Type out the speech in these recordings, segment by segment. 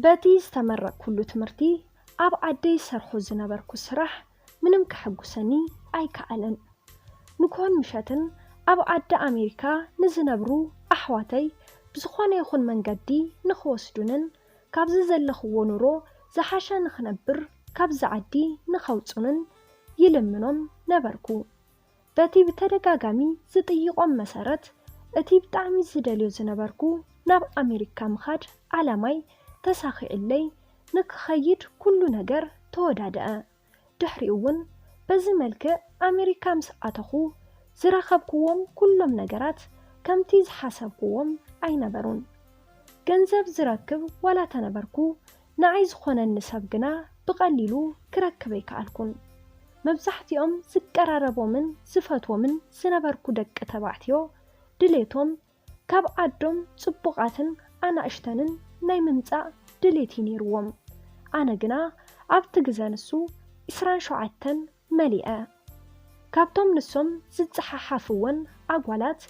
በቲ ዝተመረቕኩሉ ትምህርቲ ኣብ ዓደይ ዝሰርሖ ዝነበርኩ ስራሕ ምንም ከሐጉሰኒ ኣይከኣለን። ንግሆን ምሸትን ኣብ ዓዲ ኣሜሪካ ንዝነብሩ ኣሕዋተይ ብዝኾነ ይኹን መንገዲ ንኽወስዱንን ካብዚ ዘለኽዎ ኑሮ ዝሓሸ ንኽነብር ካብዚ ዓዲ ንኸውፁንን ይልምኖም ነበርኩ። በቲ ብተደጋጋሚ ዝጥይቖም መሰረት እቲ ብጣዕሚ ዝደልዮ ዝነበርኩ ናብ ኣሜሪካ ምኻድ ዓላማይ ተሳኺዕለይ ንክኸይድ ኩሉ ነገር ተወዳደአ። ድሕሪኡ እውን በዚ መልክዕ ኣሜሪካ ምስ ኣተኹ ዝረኸብክዎም ኩሎም ነገራት ከምቲ ዝሓሰብክዎም ኣይነበሩን። ገንዘብ ዝረክብ ዋላ ተነበርኩ ንዓይ ዝኾነኒ ሰብ ግና ብቐሊሉ ክረክብ ኣይከኣልኩን። መብዛሕትኦም ዝቀራረቦምን ዝፈትዎምን ዝነበርኩ ደቂ ተባዕትዮ ድሌቶም ካብ ዓዶም ጽቡቓትን ኣናእሽተንን ናይ ምምጻእ ድሌት እዩ ነይርዎም። ኣነ ግና ኣብቲ ግዘ ንሱ ዕስራን ሸውዓተን መሊአ። ካብቶም ንሶም ዝጸሓሓፍወን ኣጓላት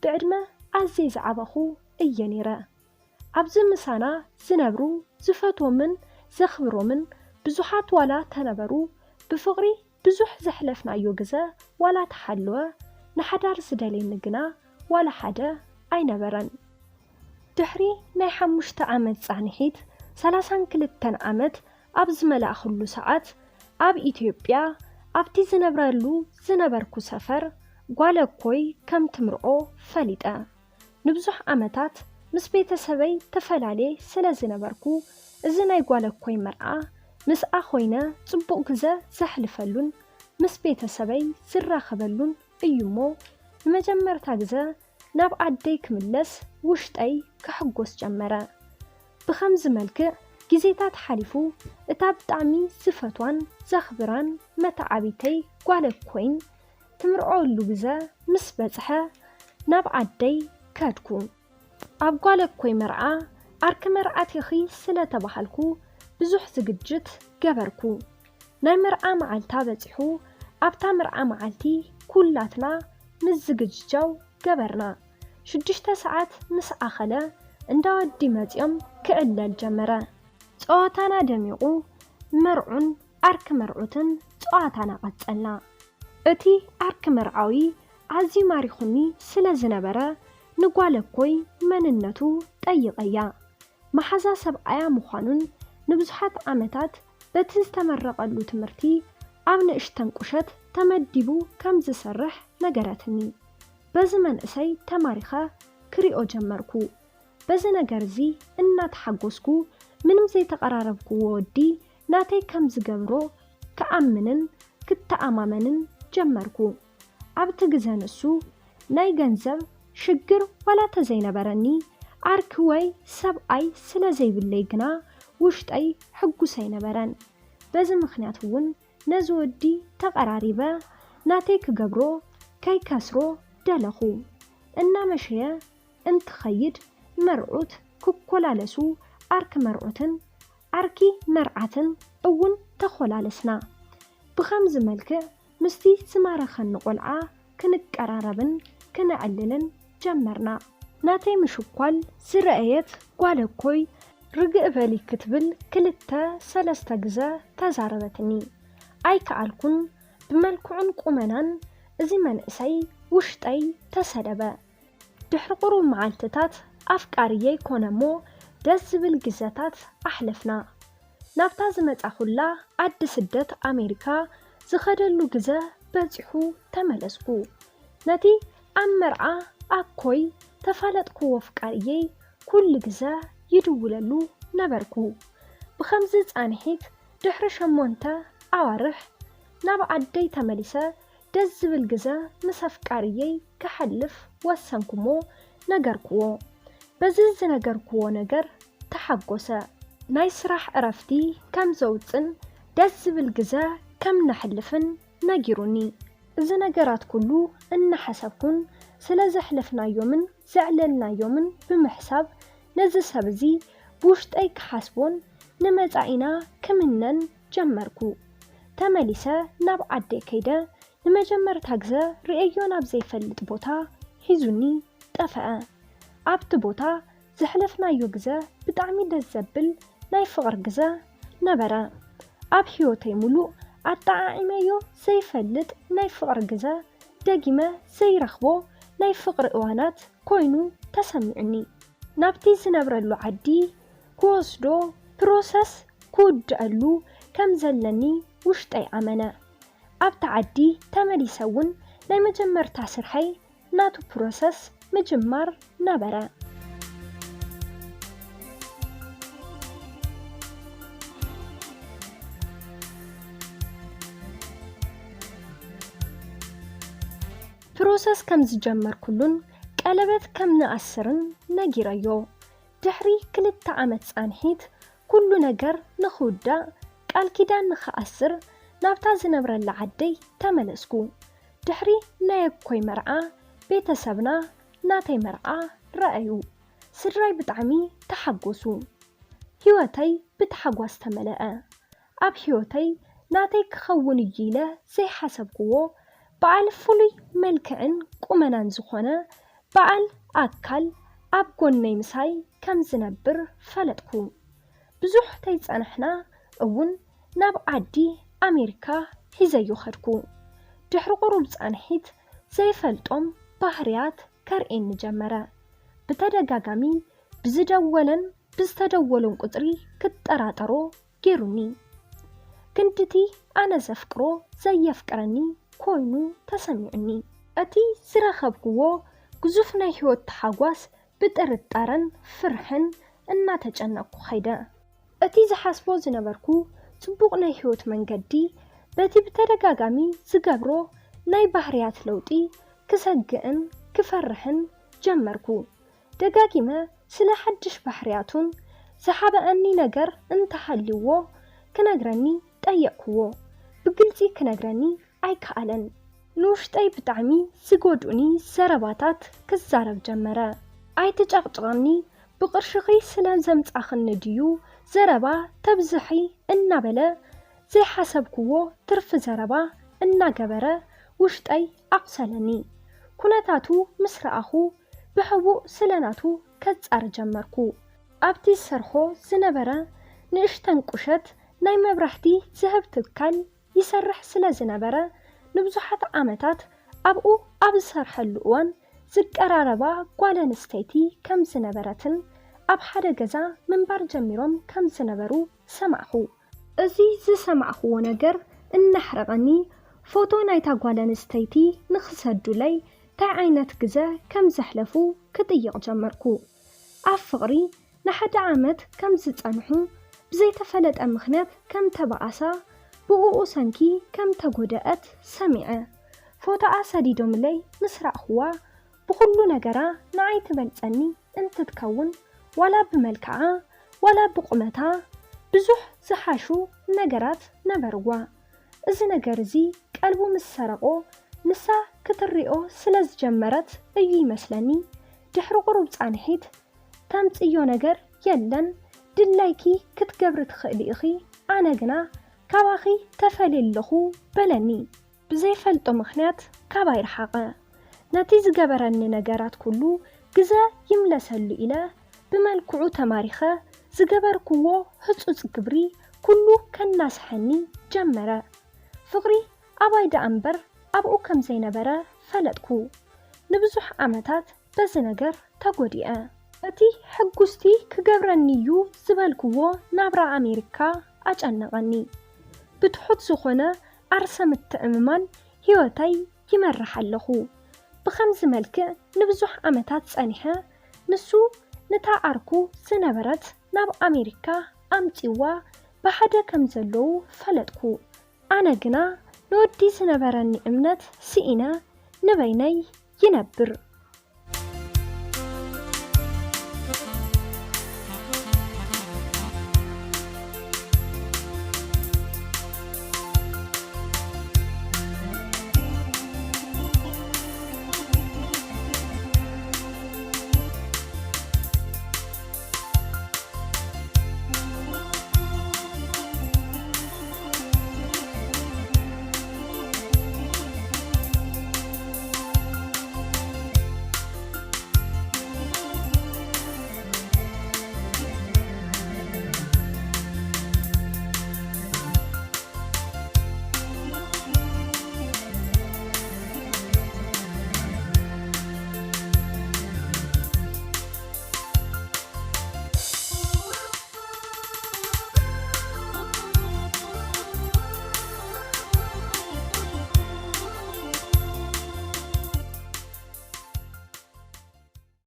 ብዕድመ ኣዝየ ዝዓበኹ እየ ነይረ። ኣብዚ ምሳና ዝነብሩ ዝፈትዎምን ዘኽብሮምን ብዙሓት ዋላ ተነበሩ ብፍቕሪ ብዙሕ ዘሕለፍናዮ ግዘ ዋላ ተሓለወ ንሓዳር ዝደልየኒ ግና ዋላ ሓደ ኣይነበረን። ድሕሪ ናይ ሓሙሽተ ዓመት ጻንሒት ሰላሳን ክልተን ዓመት ኣብ ዝመላእኹሉ ሰዓት ኣብ ኢትዮጵያ ኣብቲ ዝነብረሉ ዝነበርኩ ሰፈር ጓለኮይ ከም ትምርዖ ፈሊጠ። ንብዙሕ ዓመታት ምስ ቤተሰበይ ተፈላለየ ስለ ዝነበርኩ እዚ ናይ ጓለኮይ መርዓ ምስኣ ኮይነ ጽቡቕ ግዘ ዘሕልፈሉን ምስ ቤተሰበይ ዝራኸበሉን እዩ እሞ ንመጀመርታ ግዘ ናብ ዓደይ ክምለስ ውሽጠይ ክሕጎስ ጀመረ። ብኸምዚ መልክዕ ግዜታት ሓሊፉ እታ ብጣዕሚ ዝፈትዋን ዘኽብራን መተዓቢተይ ጓለኮይን ትምርዖሉ ግዘ ምስ በጽሐ ናብ ዓደይ ከድኩ። ኣብ ጓለኮይ መርዓ ዓርኪ መርዓት ኢኺ ስለ ተባሃልኩ ብዙሕ ዝግጅት ገበርኩ። ናይ መርዓ መዓልታ በጺሑ ኣብታ መርዓ መዓልቲ ኩላትና ምዝግጅጃው ገበርና። ሽዱሽተ ሰዓት ምስ ኣኸለ እንዳ ወዲ መጺኦም ክዕለል ጀመረ። ጸወታና ደሚቑ መርዑን ዓርኪ መርዑትን ጸዋታና ቀጸልና። እቲ ዓርኪ መርዓዊ ኣዝዩ ማሪኹኒ ስለ ዝነበረ ንጓለኮይ መንነቱ ጠይቐያ። መሓዛ ሰብኣያ ምዃኑን ንብዙሓት ዓመታት በቲ ዝተመረቐሉ ትምህርቲ ኣብ ንእሽተን ቁሸት ተመዲቡ ከም ዝሰርሕ ነገረትኒ። በዚ መንእሰይ ተማሪኸ ክሪኦ ጀመርኩ። በዚ ነገር እዚ እናተሓጎስኩ ምንም ዘይተቐራረብክዎ ወዲ ናተይ ከም ዝገብሮ ክኣምንን ክተኣማመንን ጀመርኩ። ኣብቲ ግዘ ንሱ ናይ ገንዘብ ሽግር ዋላ ተዘይነበረኒ ዓርኪ ወይ ሰብኣይ ስለ ዘይብለይ ግና ውሽጠይ ሕጉስ ኣይነበረን። በዚ ምኽንያት እውን ነዚ ወዲ ተቐራሪበ ናተይ ክገብሮ ከይከስሮ ደለኹ። እናመሸየ እንትኸይድ መርዑት ክኮላለሱ ዓርኪ መርዑትን ዓርኪ መርዓትን እውን ተኾላለስና። ብኸምዚ መልክዕ ምስቲ ዝማረኸኒ ቆልዓ ክንቀራረብን ክነዕልልን ጀመርና። ናተይ ምሽኳል ዝረኣየት ጓለኮይ ርግእ በሊ ክትብል ክልተ ሰለስተ ግዘ ተዛረበትኒ። ኣይከኣልኩን። ብመልክዑን ቁመናን እዚ መንእሰይ ውሽጠይ ተሰደበ። ድሕሪ ቁሩብ መዓልትታት ኣፍቃርየይ ኮነ እሞ ደስ ዝብል ግዘታት ኣሕለፍና። ናብታ ዝመጻኹላ ዓዲ ስደት ኣሜሪካ ዝኸደሉ ግዘ በጺሑ ተመለስኩ። ነቲ ኣብ መርዓ ኣኮይ ተፋለጥክዎ ኣፍቃርየይ ኩሉ ግዘ ይድውለሉ ነበርኩ። ብኸምዚ ጻንሒት ድሕሪ ሸሞንተ ኣዋርሕ ናብ ዓደይ ተመሊሰ ደስ ዝብል ግዘ ምስ ኣፍቃርየይ ከሕልፍ ወሰንኩ እሞ ነገርክዎ። በዚ ዝነገርክዎ ነገር ተሓጎሰ። ናይ ስራሕ ዕረፍቲ ከም ዘውፅን ደስ ዝብል ግዘ ከም ነሕልፍን ነጊሩኒ። እዚ ነገራት ኩሉ እናሓሰብኩን ስለ ዘሕለፍናዮምን ዘዕለልናዮምን ብምሕሳብ ነዚ ሰብ እዚ ብውሽጠይ ክሓስቦን ንመጻኢና ክምነን ጀመርኩ። ተመሊሰ ናብ ዓደይ ከይደ ንመጀመርታ ግዘ ርእየዮ ናብ ዘይፈልጥ ቦታ ሒዙኒ ጠፈአ። ኣብቲ ቦታ ዘሕለፍናዮ ግዘ ብጣዕሚ ደስ ዘብል ናይ ፍቕሪ ግዘ ነበረ። ኣብ ህይወተይ ሙሉእ ኣጠዓዒመዮ ዘይፈልጥ ናይ ፍቕሪ ግዘ፣ ደጊመ ዘይረኽቦ ናይ ፍቕሪ እዋናት ኮይኑ ተሰሚዑኒ። ናብቲ ዝነብረሉ ዓዲ ክወስዶ ፕሮሰስ ክውድኣሉ ከም ዘለኒ ውሽጠይ ኣመነ። ኣብቲ ዓዲ ተመሊሰ እውን ናይ መጀመርታ ስርሐይ ናቱ ፕሮሰስ ምጅማር ነበረ። ፕሮሰስ ከም ዝጀመርኩሉን ቀለበት ከም ንኣስርን ነጊረዮ። ድሕሪ ክልተ ዓመት ጻንሒት፣ ኩሉ ነገር ንኽውዳእ ቃል ኪዳን ንኽኣስር ናብታ ዝነብረላ ዓደይ ተመለስኩ። ድሕሪ ናይ ኣኮይ መርዓ፣ ቤተሰብና ናተይ መርዓ ረኣዩ። ስድራይ ብጣዕሚ ተሓጎሱ። ህይወተይ ብታሕጓስ ተመለአ። ኣብ ህይወተይ ናተይ ክኸውን እዩ ኢለ ዘይሓሰብክዎ በዓል ፍሉይ መልክዕን ቁመናን ዝኾነ በዓል ኣካል ኣብ ጎነይ ምሳይ ከም ዝነብር ፈለጥኩ። ብዙሕ ተይጸናሕና እውን ናብ ዓዲ ኣሜሪካ ሒዘዮ ኸድኩ። ድሕሪ ቁሩብ ጻንሒት ዘይፈልጦም ባህርያት ከርእየኒ ጀመረ። ብተደጋጋሚ ብዝደወለን ብዝተደወለን ቁጽሪ ክጠራጠሮ ገይሩኒ። ክንድቲ ኣነ ዘፍቅሮ ዘየፍቅረኒ ኮይኑ ተሰሚዑኒ። እቲ ዝረኸብክዎ ግዙፍ ናይ ህይወት ተሓጓስ ብጥርጣረን ፍርሕን እናተጨነቕኩ ኸይደ። እቲ ዝሓስቦ ዝነበርኩ ጽቡቕ ናይ ህይወት መንገዲ በቲ ብተደጋጋሚ ዝገብሮ ናይ ባህርያት ለውጢ ክሰግእን ክፈርሕን ጀመርኩ። ደጋጊመ ስለ ሓድሽ ባህርያቱን ዝሓበኣኒ ነገር እንተሃልይዎ ክነግረኒ ጠየቕክዎ። ብግልጺ ክነግረኒ ኣይከኣለን። ንውሽጠይ ብጣዕሚ ዝጎድኡኒ ዘረባታት ክዛረብ ጀመረ። "ኣይትጨቕጭቕኒ፣ ብቕርሽኺ ስለ ዘምጻኽኒ ድዩ ዘረባ ተብዝሒ?" እናበለ ዘይሓሰብክዎ ትርፊ ዘረባ እናገበረ ውሽጠይ ኣቑሰለኒ። ኩነታቱ ምስ ረኣኹ ብሕቡእ ስለ ናቱ ከጻሪ ጀመርኩ። ኣብቲ ዝሰርሖ ዝነበረ ንእሽተን ቁሸት ናይ መብራህቲ ዝህብ ትካል ይሰርሕ ስለ ዝነበረ፣ ንብዙሓት ዓመታት ኣብኡ ኣብ ዝሰርሐሉ እዋን ዝቀራረባ ጓል ኣንስተይቲ ከም ዝነበረትን ኣብ ሓደ ገዛ ምንባር ጀሚሮም ከም ዝነበሩ ሰማዕኹ። እዚ ዝሰማዕኽዎ ነገር እናሕረቐኒ፣ ፎቶ ናይታ ጓል ኣንስተይቲ ንኽሰዱለይ ታይ ዓይነት ግዘ ከም ዘሕለፉ ክጥይቕ ጀመርኩ። ኣብ ፍቕሪ ንሓደ ዓመት ከም ዝጸንሑ፣ ብዘይተፈለጠ ምኽንያት ከም ተባኣሳ፣ ብእኡ ሰንኪ ከም ተጎደአት ሰሚዐ። ፎቶኣ ሰዲዶምለይ ምስ ረኣኽዋ፣ ብኹሉ ነገራ ንዓይ ትበልጸኒ እንትትከውን፣ ዋላ ብመልክዓ ዋላ ብቁመታ ብዙሕ ዝሓሹ ነገራት ነበርዋ። እዚ ነገር እዚ ቀልቡ ምስ ሰረቖ፣ ንሳ ክትሪኦ ስለ ዝጀመረት እዩ ይመስለኒ፣ ድሕሪ ቁሩብ ጻንሒት፣ "ተምጽዮ ነገር የለን፣ ድላይኪ ክትገብሪ ትኽእሊ ኢኺ፣ ኣነ ግና ካባኺ ተፈልየ ኣለኹ" በለኒ። ብዘይፈልጦ ምኽንያት ካባይ ረሓቐ። ነቲ ዝገበረኒ ነገራት ኩሉ ግዘ ይምለሰሉ ኢለ ብመልክዑ ተማሪኸ ዝገበርክዎ ህጹጽ ግብሪ ኩሉ ከናስሐኒ ጀመረ። ፍቕሪ ኣባይ ደኣ እምበር ኣብኡ ከም ዘይነበረ ፈለጥኩ። ንብዙሕ ዓመታት በዚ ነገር ተጎዲአ። እቲ ሕጉስቲ ክገብረኒ እዩ ዝበልክዎ ናብራ ኣሜሪካ ኣጨነቐኒ። ብትሑት ዝኾነ ዓርሰ ምትእምማን ህይወተይ ይመርሕ ኣለኹ። ብኸምዚ መልክዕ ንብዙሕ ዓመታት ጸኒሐ፣ ንሱ ነታ ዓርኩ ዝነበረት ናብ ኣሜሪካ ኣምጺዋ ብሓደ ከም ዘለዉ ፈለጥኩ። ኣነ ግና ንወዲ ዝነበረኒ እምነት ስኢነ ንበይነይ ይነብር።